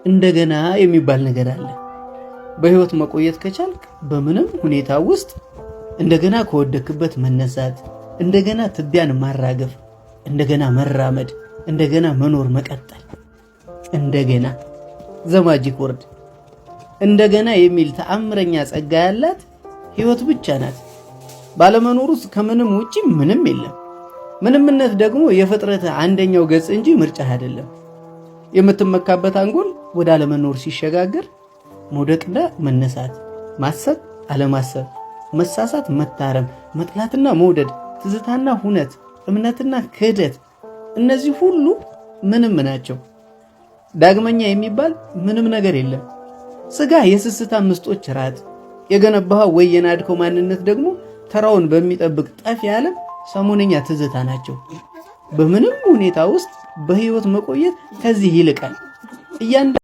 እንደገና የሚባል ነገር አለ። በህይወት መቆየት ከቻልክ በምንም ሁኔታ ውስጥ እንደገና ከወደክበት መነሳት፣ እንደገና ትቢያን ማራገፍ፣ እንደገና መራመድ፣ እንደገና መኖር መቀጠል፣ እንደገና the magic word እንደገና የሚል ተአምረኛ ጸጋ ያላት ህይወት ብቻ ናት። ባለመኖር ውስጥ ከምንም ውጪ ምንም የለም። ምንምነት ደግሞ የፍጥረት አንደኛው ገጽ እንጂ ምርጫ አይደለም። የምትመካበት አንጎል ወደ አለመኖር ሲሸጋገር መውደቅና መነሳት፣ ማሰብ አለማሰብ፣ መሳሳት መታረም፣ መጥላትና መውደድ፣ ትዝታና ሁነት፣ እምነትና ክህደት፣ እነዚህ ሁሉ ምንም ናቸው። ዳግመኛ የሚባል ምንም ነገር የለም። ስጋ የስስታ ምስጦች ራት፣ የገነባኸው ወይ የናድከው ማንነት ደግሞ ተራውን በሚጠብቅ ጠፊ ዓለም ሰሞነኛ ትዝታ ናቸው። በምንም ሁኔታ ውስጥ በህይወት መቆየት ከዚህ ይልቃል። እያንዳ